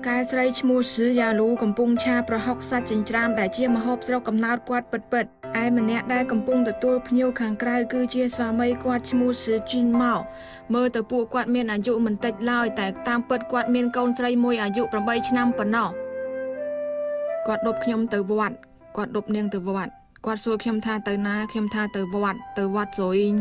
កែស្រីឈ្មោះស៊ឺយ៉ាលូកំពុងឆាប្រហុកសាច់ចិញ្ច្រាំដែលជាម្ហូបស្រុកកំណើតគាត់ពិតៗឯម្នាក់ដែលកំពុងទទួលភ្ញៀវខាងក្រៅគឺជាស្វាមីគាត់ឈ្មោះស៊ឺជីនម៉ោមើលទៅពួកគាត់មានអាយុមិនតិចឡើយតែតាមពិតគាត់មានកូនស្រីមួយអាយុ8ឆ្នាំប៉ុណ្ណោះគាត់ដប់ខ្ញុំទៅវត្តគាត់ដប់នាងទៅវត្តគាត់សួរខ្ញុំថាទៅណាខ្ញុំថាទៅវត្តទៅវត្តសូអ៊ីង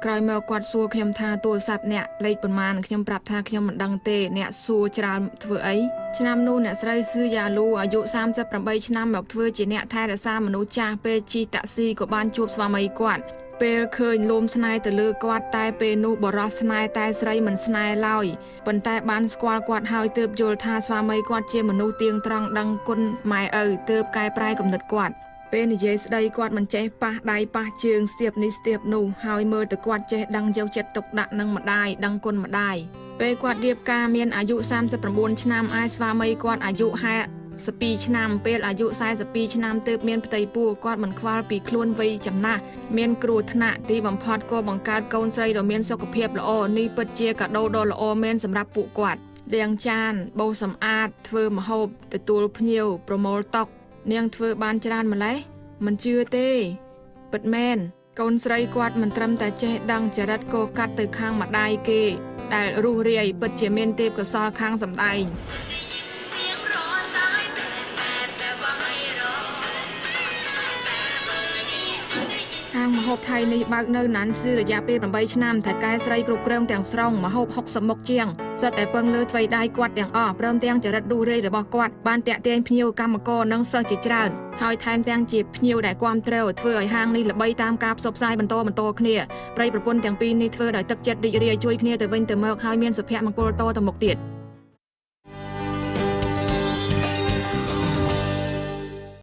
ក្រោយមកគាត់សួរខ្ញុំថាទូរស័ព្ទអ្នកលេខប៉ុន្មានខ្ញុំប្រាប់ថាខ្ញុំមិនដឹងទេអ្នកសួរច្រើនធ្វើអីឆ្នាំនោះអ្នកស្រីស៊ឺយ៉ាលូអាយុ38ឆ្នាំមកធ្វើជាអ្នកថែរក្សាមនុស្សចាស់ពេលជិះតាក់ស៊ីក៏បានជួបស្វាមីគាត់ពេលឃើញលោមស្នេហ៍ទៅលើគាត់តែពេលនោះបរិសស្នេហ៍តែស្រីមិនស្នេហ៍ឡើយប៉ុន្តែបានស្គាល់គាត់ហើយទើបយល់ថាស្វាមីគាត់ជាមនុស្សទៀងត្រង់ដឹងគុណម៉ែឪទើបកែប្រែគំនិតគាត់ពេលនិយាយស្ដីគាត់មិនចេះប៉ះដៃប៉ះជើងស្ទាបនេះស្ទាបនោះហើយមើលទៅគាត់ចេះដឹងយកចិត្តទុកដាក់នឹងម្ដាយដឹងគុណម្ដាយពេលគាត់រៀបការមានអាយុ39ឆ្នាំឯស្វាមីគាត់អាយុ52ឆ្នាំពេលអាយុ42ឆ្នាំទើបមានផ្ទៃពោះគាត់មិនខ្វល់ពីខ្លួនវ័យចំណាស់មានគ្រោះថ្នាក់ទីបំផុតក៏បង្កើតកូនស្រីដ៏មានសុខភាពល្អនេះពិតជាកាដូដ៏ល្អមែនសម្រាប់ពួកគាត់លាងចានបោសសម្អាតធ្វើម្ហូបទទួលភ្ញៀវប្រមូលតុនាងធ្វើបានច្រើនម្ល៉េះមិនជឿទេពិតមែនកូនស្រីគាត់មិនត្រឹមតែចេះដឹងចរិតក៏កាត់ទៅខាងម្ដាយគេដែលរុះរាយពិតជាមានទេពកោសល្យខាងសម្ដែងហាងម្ហូបថៃនេះបើកនៅណានស៊ឺរយៈពេល8ឆ្នាំថៅកែស្រីគ្រប់គ្រងទាំងស្រុងម្ហូប60មុខជាងសុទ្ធតែពឹងលើថ្វីដៃគាត់ទាំងអស់ព្រមទាំងចរិតរុះរាយរបស់គាត់បានទាក់ទាញភ្ញៀវកម្មករនិងសិស្សជាច្រើនហើយថែមទាំងជាភ្ញៀវដែលគាំទ្រធ្វើឲ្យហាងនេះល្បីតាមការផ្សព្វផ្សាយបន្តគ្នាប្រិយប្រពន្ធទាំងពីរនេះធ្វើដោយទឹកចិត្តរីករាយជួយគ្នាទៅវិញទៅមកហើយមានសុភមង្គលតទៅមុខទៀត។